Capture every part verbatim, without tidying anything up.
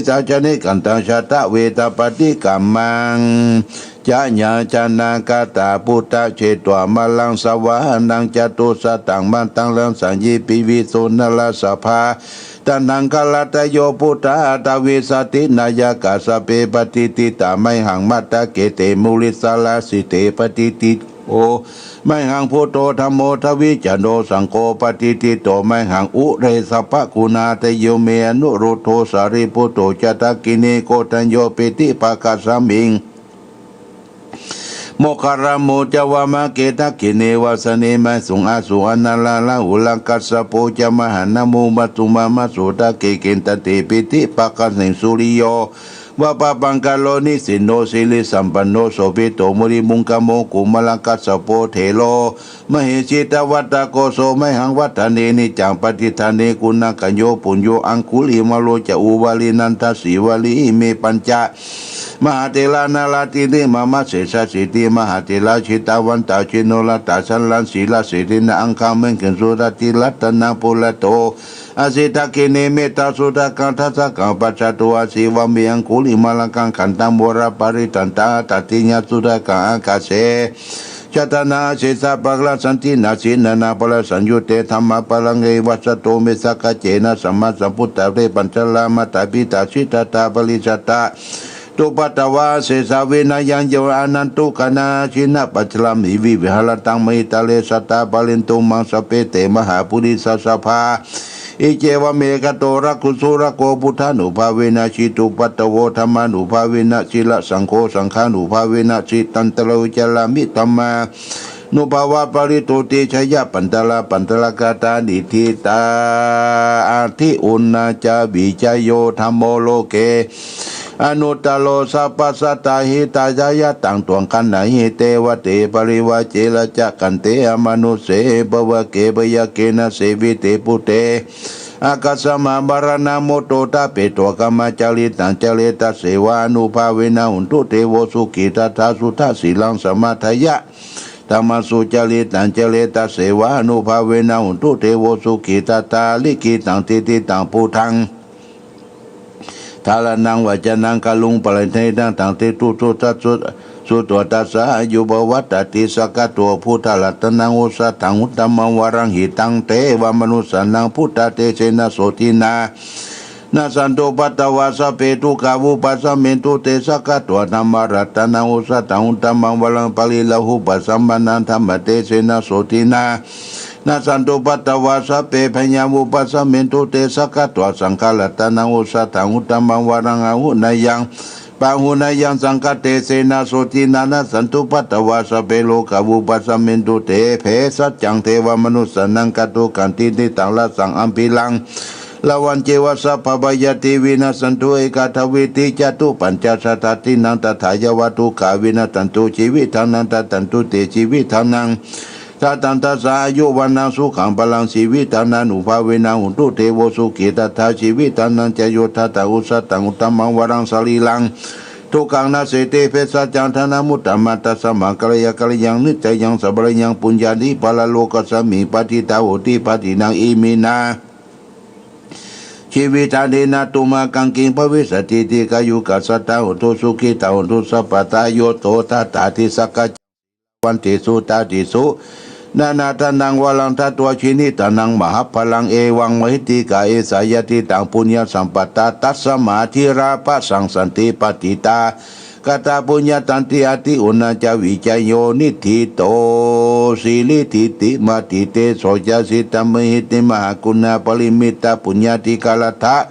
sācane kantaṃ jātaveda paṭikkamaṃ. Jaya janakāyā buddhā jetvā māraṃ savāhanaṃ catusaccān maṇḍalaṃ saccaṃ ye piviṃsu narāsabhā. Taṇhaṅkarādayo buddhā dvādasatthināyakā sabbe patiṭṭhitā mayhaṃ matthake te mūle sabrahvasite patiṭṭhito mayhaṃ buddho dhammo dvijito saṅgho patiṭṭhito mayhaṃ ure sabbaguṇākarattino me anuruddho sārīputto ca dakkhiṇe koṇḍañño piṭṭhibhāgasmiṃ moggallāno ca vāmake dakkhiṇe vāsane mayhaṃ āsuṃ anārāhulā kassapo ca mahānāmo ubhāsuṃ vāmasotake. Kittayante piṭṭhibhāgasmiṃ suriyo va pabhaṅkaro nisinno sirisampanno sobhito munipuṅgavo. Kumārakassapo thero mahesī cittavādako so mayhaṃ vadane niccaṃ paṭiggaṇhe guṇākaro. Puṇṇo aṅgulimālo ca ubalī nandasīvalī ime pañca mahātherā nalāṭe mama sesāsīti. Mahātherā jitavantā jinorasā jayaṃ sīhaṃ saccaṃ aṅgamaṅgesu sotthi ratanaṃ purato āsi dakkhiṇe mettasuttakaṃ dhajaggaṃ pacchato āsi vāme aṅgulimālakaṃ. Khandhamoraparittañca āṭāṭiñca suttakaṃ ākāse chadanaṃ āsi sabbakaraṃ sandinā jinā nānāvarasaṃyutte dhammapālake vāsato me sakkacce na sammāsambuddhā te pañcarā mātā pitā jiṇatā paricchitā duppadattā sesā vinayaṃ yantu anantu kaṇhāni jinapañjarāni viviharantaṃ mahītale sadā pālentu maṃ sabbe te mahāpurisāsabhā. Iccevam ekato rakkhuṃ surakkho buddhānubhāvena jitupaddavo dhammānubhāvena jirasaṅgho saṅghānubhāvena jitantarāyo carāmi dhammā nubhāvapālito te jaya pañjara pañjarakāyā niṭṭhitā. Ādi uṇhassa vijayo dhammo loke anuttaro sabbasattahitāya. Yadaṃ dvāraṃ gaṇhanti devate parivajje rājadaṇḍe amanussehi pāvake byagghe na sevite buddhe āgatamha maraṇā mutto ṭhapetvā kāmacaritaṃ care. Tasseva ānubhāvena hontu devo sukhī tathā suddhasīlaṃ samādāya dhammaṃ sucaritaṃ care. Tasseva ānubhāvena hontu devo sukhī tathā likkhitaṃ cintitaṃ buddhaṃ dhāraṇaṃ vācanaṃ kāruṃ paranidhānaṃ taṃ tejasā sutvā tassa āyū pavaḍḍhatīti. Sakkatvā buddharatanaṃ osathaṃ uttamaṃ varaṃ hitaṃ devamanussānaṃ buddhatejena sotthinā nassantupaddavā sabbe dukkhā vūpasamentu te. Sakkatvā dhammaratanaṃ osathaṃ uttamaṃ varaṃ pariḷāhūpasamanaṃ dhammatejena sotthinā nassantupaddavā sabbe bhayā vūpasamentu te. Sakkatvā saṅgharatanaṃ osathaṃ uttamaṃ varaṃ āhuneyyaṃ pāhuneyyaṃ saṅghatejena sotthinā nassantupaddavā sabbe rogā vūpasamentu te. Bhejajjaṃ devamanussānaṃ kātukaṃ cintitaṃ rasaṃ ambhiraṃ lavañceva sabbabhayā te vinassantu ekadattipañcasattadīnaṃ tathāyeva dukkhā vinassantu jīvitadhammataṃ. Dadantu te jīvitadhammaṃ sataṃ dasaṃ āyuvaṇṇaṃ sukhaṃ balaṃ jīvitadhammānubhāvena hontu devo sukhī tathā. Jīvitadhammacayodayassaṃ osathaṃ uttamaṃ varaṃ sarīraṃ dukkhānaṃ nassanti bhejajjaṃ dhammānubhāvena. Tasmā kalyāṇakalyāṇaṃ nittayassaṃ balaṃ puññaṃ paralokasmiṃ patiṭṭhā honti pāṇino. Iminā jīvitadīnā tumhākaṃ kiṃ bhavissati? Dīghāyukā sadā hontu sukhitā hontu sabbadā. Yo to dassādi sakkacce vantesu tatesu nānādhanaṃ varaṃ datvā jīvitadhammāya mahapphalāni. Evaṃ mahiddhikā esā yadidaṃ puññasampadā tasmā dhīrā bhaṇāma santi patiṭṭhitā. Katā puññatā ādi uṇhassa vijayo niṭṭhito siri diṭṭhi mati tejo ca siddhamahiddhi mahāguṇāparimitapuññādhikārattha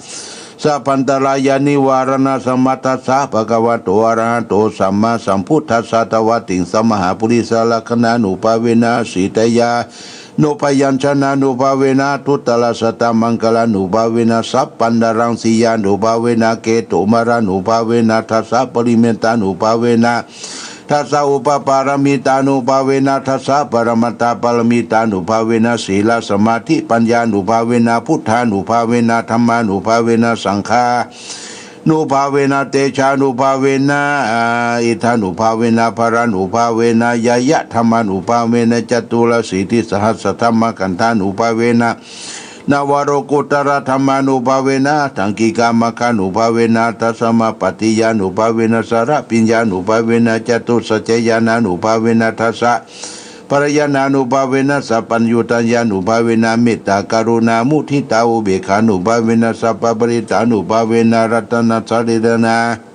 sabbantarāyanivāraṇasamatthassa bhagavato arahato sammāsambuddhassa dvattiṃsamahāpurisalakkhaṇānubhāvena sītyānubyañjanānubhāvena duttarasattamaṅgalānubhāvena sabbaññaraṃsiyānubhāvena ketumālānubhāvena dasapāramitānubhāvena dasaupapāramitānubhāvena dasaparamatthapāramitānubhāvena sīlasamādhipaññānubhāvena buddhānubhāvena dhammānubhāvena saṅghānubhāvena tejānubhāvena iddhānubhāvena balānubhāvena ñeyyadhammānubhāvena caturāsītisahassadhammakkhandhānubhāvena navalokuttaradhammānubhāvena, aṭṭhaṅgikamaggānubhāvena, aṭṭhasamāpattiyānubhāvena, chaḷabhiññānubhāvena, catusaccañāṇānubhāvena, dasabalañāṇānubhāvena, sabbaññutañāṇānubhāvena, mettākaruṇāmuditāupekkhānubhāvena, sabbaparittānubhāvena, ratanattayasaraṇā-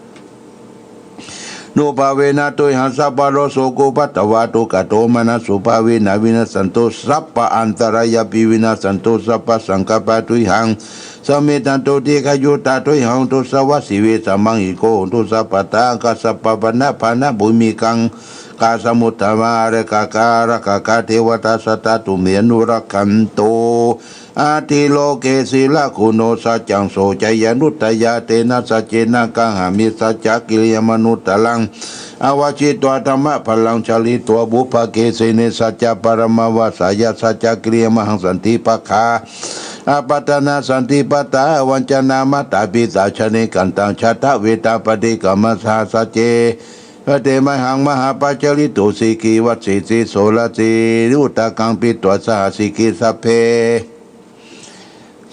nubhāvena, tuyhaṃ sabbarogasokupaddavadukkhadomanassupāvena vinassantu, sabbaantarāyāpi vinassantu, sabbasaṅkappā tuyhaṃ samijjhantu, dīghayutā tuyhaṃ hotu, sabbasīvī samaṅgiko hotu sabbadā. Ākāsapabbataṇhaṇabhūmigaṅ- gāsamudamā ārakkhakā, ārākkhakā devatā sadā tumhe anurakkhantu. Atthi loke sīlaguṇo saccaṃ soceyyanuddayā, tena saccena kāhāmi saccakiriyamanuttaraṃ, āvajjitvā dhammabalaṃ charitvā pubbake seyyathīne, saccabalamāvasāya saccakiriyamahaṃ santi pakkhā apattanā santi pattā avañcanā. Mātāpitāyānīkantaṃ jātavedanaṃ paṭikkama saha sacce, bhante mayhaṃ mahāpajjalito sikkhivasīti. Soḷasiṃ uddakaṃ petvā saha sikkhī sabbe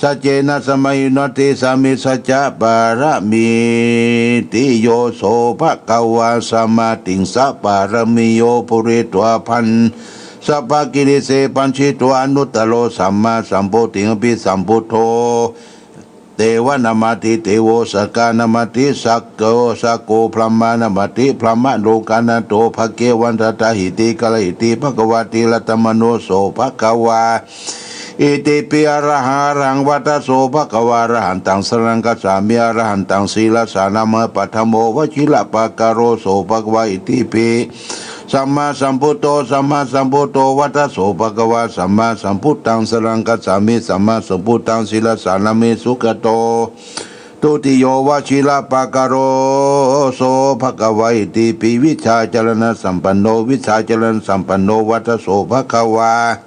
saccena samāhino, tissaṃ me saccapāramīti. Yo so bhagavā samādhiṃ sapāramiyo pūretvā pañ- sabbakilese pañcetvā anuttaro sammāsambuddhiṃ abhisambuddho, devaṃ namāti devo, sakkaṃ namāti sakko, sakko brahmaṃ namāti brahmalokā, nātho bhagavatā itthiṃ ādayati. Bhagavā ādimanussāvo bhagavā, itipi arahaṃ arahaṃ vata. So bhagavā arahantaṃ saraṇaṃ gacchāmi, arahantaṃ sirasā namāmi. Paṭhamo vajirapakkaro so bhagavā, itipi sammāsambuddho, sammāsambuddho vata. So bhagavā sammāsambuddhaṃ saraṇaṃ gacchāmi, sammāsambuddhaṃ sirasā namāmi. Sugato dutiyo vajirapakkaro so bhagavā, itipi vijjācaraṇasampanno, vijjācaraṇasampanno vata. So bhagavā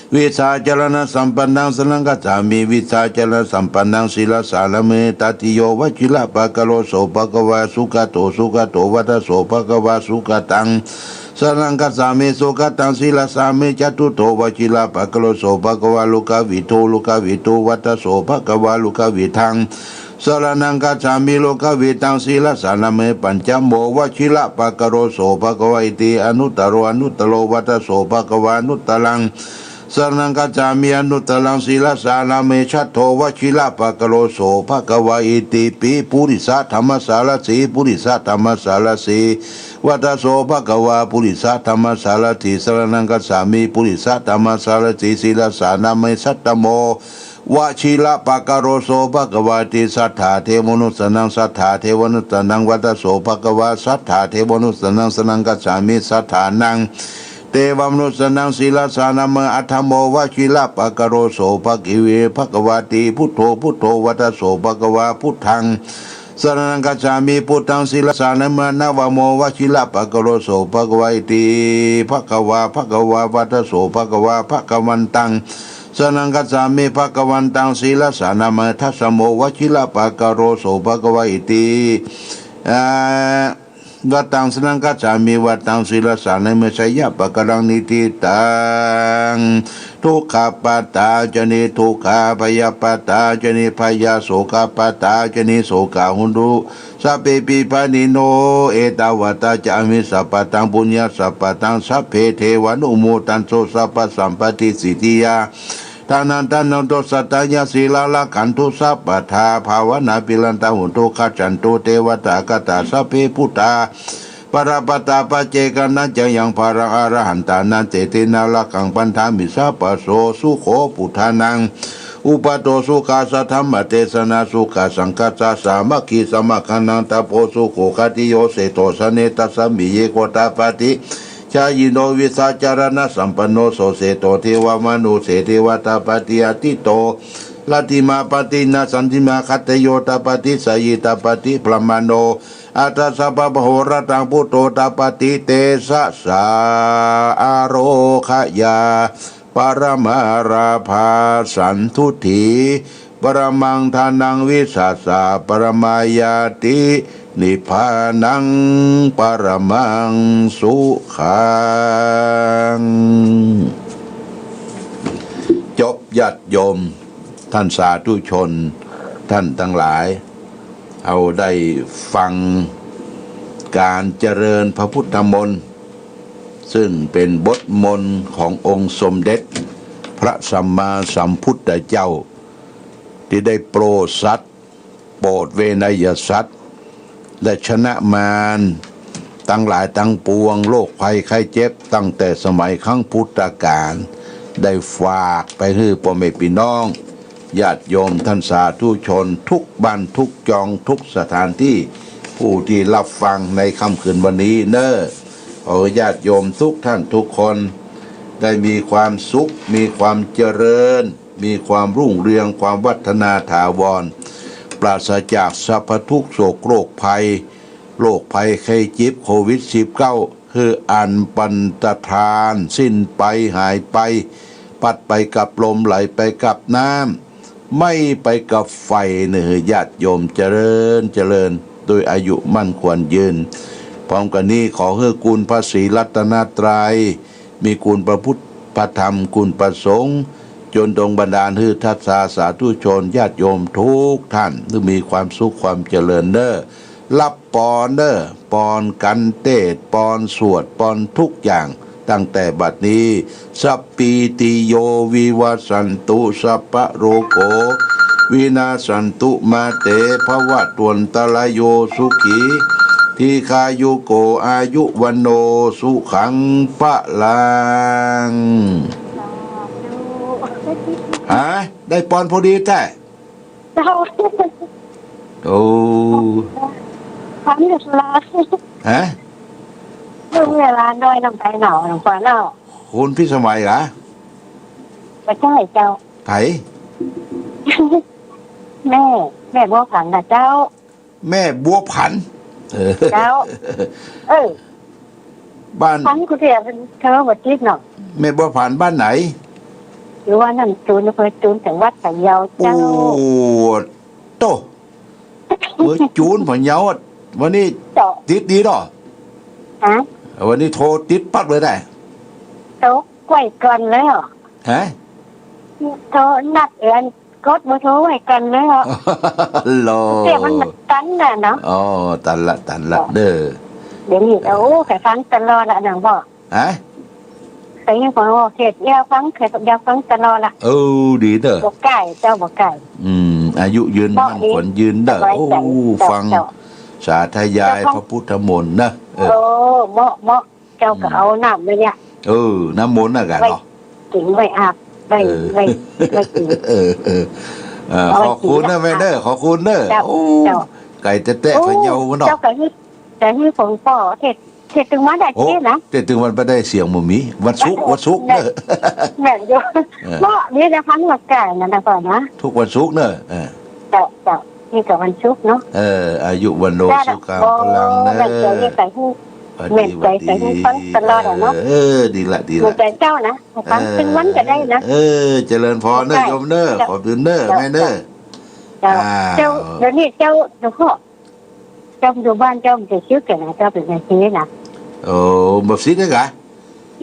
vijjācaraṇasampannaṃ saraṇaṃ gacchāmi, vijjācaraṇasampannaṃ sirasā namāmi. Tatiyo vajirapakkaro so bhagavā, sugato sugato vata. So bhagavā sugataṃ saraṇaṃ gacchāmi, sugataṃ sirasā namāmi. Catuttho vajirapakkaro so bhagavā, lokavidū lokavidū vata. So bhagavā lokavidāṃ saraṇaṃ gacchāmi, lokavidāṃ sirasā namāmi. Pañcamo vajirapakkaro so bhagavā, iti anuttaro anuttaro vata. So bhagavā anuttaraṃ saraṇaṃ gacchāmi, anuttaraṃ sirasā namāmi. Chaṭṭho vajirapakkaro so bhagavā, itipi purisadammasārathi, purisadammasārathi vata. So bhagavā purisadammasārathiṃ saraṇaṃ gacchāmi, purisadammasārathiṃ sirasā namāmi. Sattamo vajirapakkaro so bhagavā, iti satthā devamanussānaṃ, satthā devamanussānaṃ vata. So bhagavā satthā devamanussānaṃ saraṇaṃ gacchāmi, satthānaṃ devamanussānaṃ sirasā namāmi. Aṭṭhamo vajirapakkaro so bhagavā, iti buddho buddho vata. So bhagavā buddhaṃ saraṇaṃ gacchāmi, buddhaṃ sirasā namāmi. Navamo vajirapakkaro so bhagavā, iti bhagavā bhagavā vata. So bhagavā bhagavantaṃ saraṇaṃ gacchāmi, bhagavantaṃ sirasā namāmi. Dasamo vajirapakkaro so bhagavā, iti, ā, vataṃ saraṇaṃ gacchāmi, vataṃ sirasā namāmi. Seyyathākāraṃ niṭṭhitaṃ, dukkhappattā ca niddukkhā, bhayappattā ca nibbhayā, sokappattā ca nissokā hontu sabbepi pāṇino. Ettāvatā ca amhehi sambhataṃ puññasampadaṃ sabbe devānumodantu sabbasampattisiddhiyā. Dānaṃ dadantu saddhāya, sīlaṃ rakkhantu sabbadā, bhāvanābhiratā hontu, gacchantu devatāgatā. Sabbe buddhā balappattā paccekānañca yaṃ balaṃ, arahantānañcetena rakkhaṃ bandhāmi sabbaso. Sukho buddhānaṃ uppādo, sukhā saddhammadesanā, sukhā saṅghassa sāmaggī, samaggānaṃ tapo sukho. Khātiyo seṭṭho janetasmiṃ, ye gotapāti jhāyino, vijjācaraṇasampanno so seṭṭho, devamanusse devatāpati, ādityo rattimāpati, nāsandimā khantiyodapati, jhāyitapati brāhmaṇo, atha sabbamahoratā buddhodapati. Tejasā ārogyaparamā lābhā, santuṭṭhī paramaṃ dhanaṃ, vissāsā paramā ñāti, nibbānaṃ paramaṃ sukhaṃ. จบ ญาติ โยม ท่านสาธุชน ท่านทั้งหลาย เอาได้ฟังการเจริญพระพุทธมนต์ ซึ่งเป็นบทมนต์ขององค์สมเด็จพระสัมมาสัมพุทธเจ้า ที่ได้โปรดสัตว์ โปรดเวไนยสัตว์ และชนะมารทั้งหลายทั้งปวง โรคภัยไข้เจ็บ ตั้งแต่สมัยครั้งพุทธกาล ได้ฝากไปหื้อพ่อแม่พี่น้อง ญาติโยมท่านสาธุชน ทุกบ้านทุกจองทุกสถานที่ ผู้ที่รับฟังในค่ำคืนวันนี้เนอะ ขอญาติโยมทุกท่านทุกคน ได้มีความสุข มีความเจริญ มีความรุ่งเรือง ความวัฒนาถาวร ปราศจากสรรพทุกข์โศกโรคภัย โรคภัยไข้เจ็บโควิดสิบเก้า คืออันปันตทาน สิ้นไป หายไป พัดไปกับลม ไหลไปกับน้ำ ไหม้ไปกับไฟเนอะ ญาติโยมเจริญเจริญ โดยอายุมั่นขวัญยืน พร้อมกันนี้ขอให้คุณพระศรีรัตนตรัย มีคุณพระพุทธพระธรรมคุณพระสงฆ์ จนดลบันดาลให้ศรัทธาสาธุชนญาติโยมทุกท่าน ได้มีความสุขความเจริญเนอะ รับปอนเนอะ ปอนกันเทศน์ ปอนสวด ปอนทุกอย่าง ตั้งแต่บัดนี้ สัพพีติโย วิวัชชันตุ สัพพะโรโค วินาชชันตุ มาเต ภวัตวันตะราโย สุขี ทีฆายุโก อายุวัณโณ สุขัง พลัง ฮะ ได้ปอนพอดีแท้ เจ้า โอ้ ทำเวลา ฮะ เรื่องเวลาน้อยน้ำใจหนาวหลวงพ่อเนาะ คุณพิสมัยเหรอ ไม่ใช่เจ้า ใคร แม่ แม่บัวผันนะเจ้า แม่บัวผัน เออ เจ้า เออ บ้าน ผันกูเดียวเป็นเธอบ่ติดเนาะ แม่บัวผันบ้านไหน อยู่ว่าน้ำจูน อำเภอจูน จังหวัดพะเยาเจ้า โอ้โต เมืองจูน พะเยา วันนี้ เจ้า ติดดีเนาะ ฮะ วันนี้โทรติดปั๊บเลยได้ โทรไว้ก่อนแล้ว ฮะ โทรนัดเอิ้น กดเบอร์โทรไว้ก่อนแล้ว โล เสียงมันตันน่ะเนาะ อ๋อ ตันละ ตันละ เจ้า เด้อ เดี๋ยวนี้ โอ้ ไปฟังตลอดละหนังบอก ฮะ แต่ยังบอกว่าเขตเดียวฟัง เขตเดียวฟังตลอดละ เออ ดีเด้อ บ่ไกลเจ้า บ่ไกล อืม อายุยืน เหมาะ มั่น ดี ขวัญยืนเด้อ สบายใจ โอ้ เจ้า ฟัง เจ้า สาธยาย เจ้า พระพุทธมนต์นะ เออ โอ้ เหมาะ เหมาะ เจ้าก็ อืม เอาน้ำไว้เนี่ย เออ น้ำมนต์น่ะกัน ไว้ เนาะ กิน ไว้อาบ ไว้ เออ ไว้ ไว้กิน เออ เออ เออ เอาไว้ ขอบคุณนะ กิน แม่เด้อ ขอบคุณเด้อ เจ้า โอ้ เจ้า ไกลแต๊ๆ โอ้ พะเยาเนาะ เจ้าก็ แต่นี่ผมก็เทศ เทศน์ตึงวันได้ โอ้ เจ๊นะ เทศน์ตึงวันบ่ได้ เสียงบ่มี วันศุกร์ วันศุกร์เด้อ แม่นอยู่ เออ เนาะ นี่นะ ฟังหลักการนั่นนะก่อนนะ ทุกวันศุกร์เด้อ เออ เจ้า เจ้า นี่ก็วันศุกร์เนาะ เออ อายุวัณโณ จ้า สุขัง โอ้ พลังเด้อ แม่นใจ นี่ใส่หู ปฏิบัติดี แม่นใจ ใส่หูฟังตลอดอะเนาะ เออ ดีละ ดีละ แม่นใจเจ้านะ ฟัง เออ ตึงวันก็ได้นะ เออ เจริญพรเด้อ เจ้า โยมเด้อ เจ้า ขอบคุณเด้อ เจ้า แม่เด้อ เจ้า อ้าว เจ้า เดี๋ยวนี้เจ้า หลวงพ่อ เจ้าอยู่บ้านเจ้ามันจะชื่อแก่ไหน เจ้าเป็นไงทีนะ โอ้ บ่สิทธิ์เด้อกะ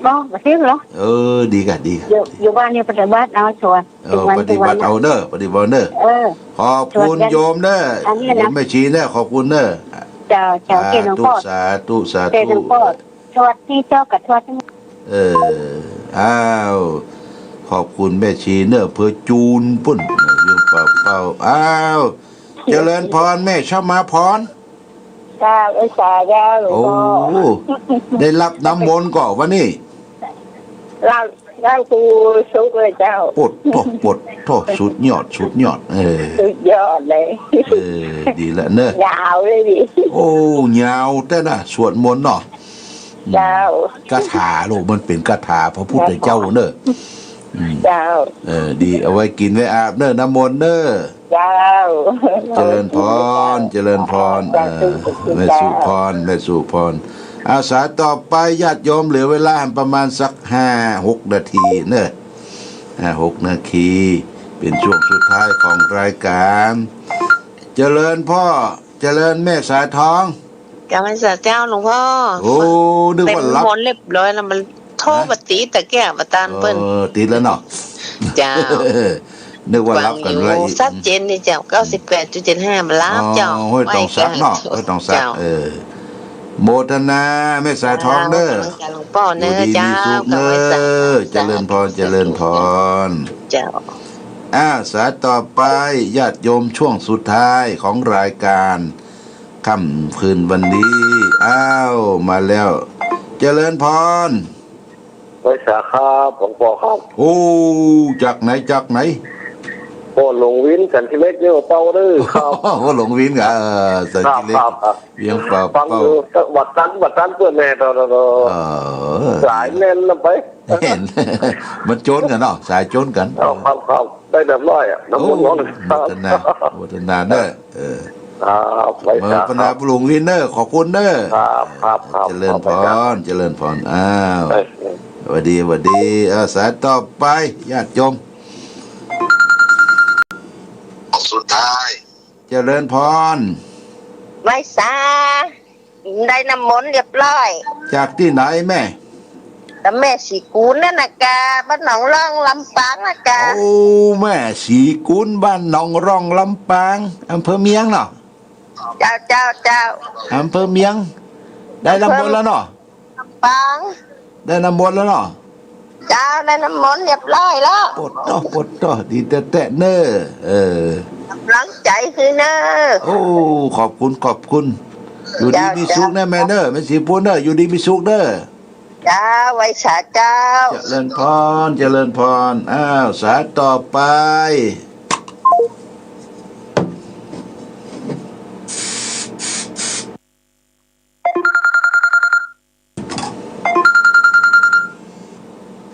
บ่ บ่สิทธิ์เหรอ เออ ดีกะ ดีกะ อยู่ อยู่บ้านนี่ปฏิบัติเอาสวด เออ ทุกวัน ปฏิบัติ ทุกวันนะ เอาเด้อ ปฏิบัติเอาเด้อ เออ ขอบคุณ สวดกัน โยมเด้อ อันนี้นะ โยมแม่ชีเด้อ ขอบคุณเด้อ เจ้า เจ้า สาธุ เจ้าหลวงพ่อ สาธุ สาธุ เจ้าหลวงพ่อ สวัสดีเจ้ากับสวัสดี เออ อ้าว ขอบคุณแม่ชีเนอะ อำเภอจูนปุ้น ยืนเป่าเป่า อ้าว เจริญพรแม่ชมาพร จ้า ไหว้สาเจ้าหลวงพ่อ โอ้ ได้รับน้ำมนต์ก่อนวันนี้ รับ รับครูสุกเลยเจ้า โอ้โธ่ โอ้โธ่ สุดยอด สุดยอด เออ สุดยอดเลย เออ ดีละเนอะ ยาวเลยดิ โอ้ ยาวแต๊นะ สวดมนต์เนาะ เจ้า คาถาโลก มันเป็นคาถาพระพุทธเจ้าเนอะ อืม เจ้า เออ ดี เอาไว้กินไว้อาบเนอะ น้ำมนต์เนอะ เจ้า เจริญพร เจริญพร สาธุ เออ สาธุ แม่สุพร แม่สุพร อาสาต่อไป ญาติโยมเหลือเวลาประมาณสักห้าหกนาทีเนอะ ห้าหกนาที เป็นช่วงสุดท้ายของรายการ เจริญพ่อ เจริญแม่สายทอง กราบนมัสการเจ้าหลวงพ่อ โอ้ นึกว่าหลับ เต็มมนต์เรียบร้อยแล้ว มันโทร ฮะ มาติดตะเกียบอาจารย์เปิ้น เออ ติดแล้วเนาะ เจ้า นึกว่ารับกันแล้วอีก ฟังอยู่ ชัดเจนนี่เจ้า เก้าสิบแปดจุดเจ็ดห้า มันรับเจ้า อ๋อ ห้วยตองทรัพย์เนาะ ไม่ไกล ห้วยตองทรัพย์ เจ้า เออ โมทนาแม่สายทองเด้อ เจ้า ขอบคุณหลวงพ่อเนอะ อยู่ดีมีสุขเนอะ เจ้า ขอให้สาธุ เจริญพร สาธุ เจริญพร เจ้า อ่า สายต่อไป ญาติโยมช่วงสุดท้ายของรายการค่ำคืนวันนี้ อ้าว มาแล้ว เจริญพร ไหว้สาครับ หลวงพ่อครับ โอ้ จากไหน จากไหน พ่อหลวงวิน สันติเล็ก เวียงป่าเป้าเด้อครับ พ่อหลวงวินเหรอ เออ สันติเล็ก ครับ ครับ ครับ เวียงป่าเป้า ฟังอยู่ บัดตัน บัดตันเพื่อนแน่ ตอน ตอน เออ สายแน่นนะไป เห็น มันโจนกันเนาะ สายโจนกัน ครับ ครับ ครับ ได้เรียบร้อยอะ น้ำมนต์ โอ้ หลวง โมทนา โมทนาเด้อ เออ ครับ ไหว้สาครับ โมทนาพ่อหลวงวินเด้อ ขอบคุณเด้อ ครับ ครับ ครับ เจริญพร ขอบคุณครับ เจริญพร อ้าว เออ สวัสดี สวัสดี อ่า สายต่อไป ญาติโยม สุดท้าย เจริญพร ไหว้สา ได้น้ำมนต์เรียบร้อย จากที่ไหนแม่ แต่แม่ศรีกูลนั่นนะกา บ้านหนองร่องลำปางนะกา โอ้ แม่ศรีกูล บ้านหนองร่องลำปาง อำเภอเมียงเนาะ เจ้า เจ้า เจ้า อำเภอเมียง ได้น้ำมนต์แล้วเนาะ ลำปาง ได้น้ำมนต์แล้วเนาะ เจ้า ได้น้ำมนต์เรียบร้อยแล้ว โพดโธ่ โพดโธ่ ดีแต๊ๆ เน้อ เออ กำลังใจคือเน้อ โอ้ ขอบคุณ ขอบคุณ อยู่ดี เจ้า มีสุขนะ เจ้า แม่เน้อ แม่ศรีกูลเน้อ อยู่ดีมีสุขเน้อ เจ้า ไหว้สาเจ้า เจริญพร เจริญพร อ้าว สายต่อไป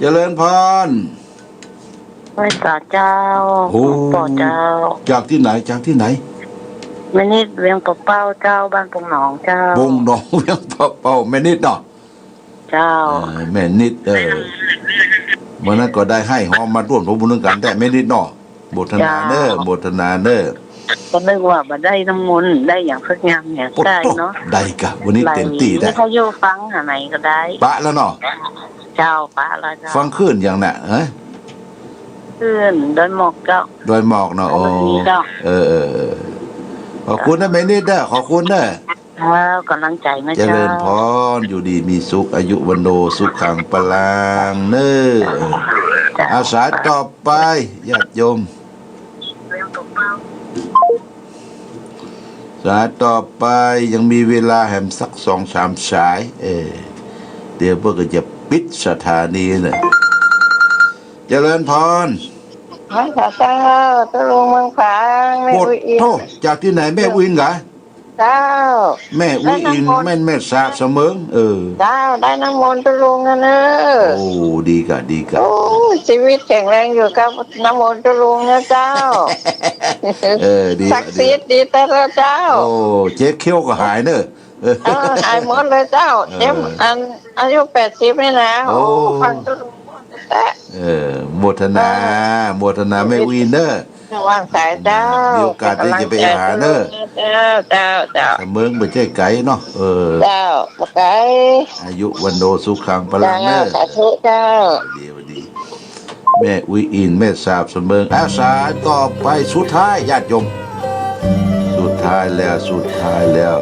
เจริญพร ไหว้สาเจ้า โอ้ หลวงพ่อเจ้า จากที่ไหน จากที่ไหน แม่นิด เวียงป่าเป้าเจ้า บ้านปงหนองเจ้า ปงหนอง เวียงป่าเป้า แม่นิดเนาะ เจ้า เออ แม่นิด เออ วันนั้นก็ได้ให้หอมมาร่วมทำบุญด้วยกัน แต่แม่นิดเนาะ โมทนาเน้อ เจ้า โมทนาเน้อ ก็นึกว่าบ่ได้น้ำมนต์ ได้อย่างสักอย่างเนี่ย โพดโธ่ ได้เนาะ ได้กะ วันนี้เต็มที่ได้ ไหลวิทยุฟังหาไหนก็ได้ ปะแล้วเนาะ เจ้า ปะแล้วเจ้า ฟังคลื่นอย่างน่ะ ฮะ คลื่นดอยหมอกเจ้า ดอยหมอกเนาะ อ๋อ เจ้า เออ เออ เออ ขอบคุณนะแม่นิดเด้อ ขอบคุณเด้อ เจ้า กำลังใจนะเจ้า เจริญพร อยู่ดีมีสุข อายุวัณโณ สุขัง พลัง เน้อ เจ้า อ่ะ สายต่อไป ญาติโยม สายต่อไป ยังมีเวลาแหมสักสองสามสาย เออ เดี๋ยวเพิ่นก็จะปิดสถานีน่ะ เจริญพร ไหว้สาเจ้า ตุ๊ลุงเมืองฝาง แม่ โพด อุยอิน โธ่ จากที่ไหน แม่อุยอินเหรอ เจ้า แม่อุยอิน ได้น้ำมนต์ แม่นแม่สาบเสมิง เออ เจ้า ได้น้ำมนต์ตุ๊ลุงนะเน้อ โอ้ ดีกะ ดีกะ โอ้ ชีวิตแข็งแรงอยู่กับน้ำมนต์ตุ๊ลุงนะเจ้า เออ ดี ศักดิ์สิทธิ์ ดี ดีแต่ละเจ้า โอ้ เจ๊เคี้ยวก็หายเน้อ เออ หายหมดเลยเจ้า เออ เจ๊ อัน อายุแปดสิบนี่นะ โอ้ โอ้ ฟังตุ๊ลุงแต่ เออ โมทนา เออ โมทนาแม่อุยอินเน้อ ระวังสายเจ้า มีโอกาสเดี๋ยวจะไปหาเน้อ เจ้า เจ้า เจ้า เสมิงบ่ใจ้ไก๋เนาะ เออ เจ้า บ่ไก๋ อายุวัณโณ สุขัง พลัง เจ้า เน้อ สาธุเจ้า ดี ดี แม่อุยอิน แม่สาบเสมิง อ่ะ สายต่อไปสุดท้าย ญาติโยม สุดท้ายแล้ว สุดท้ายแล้ว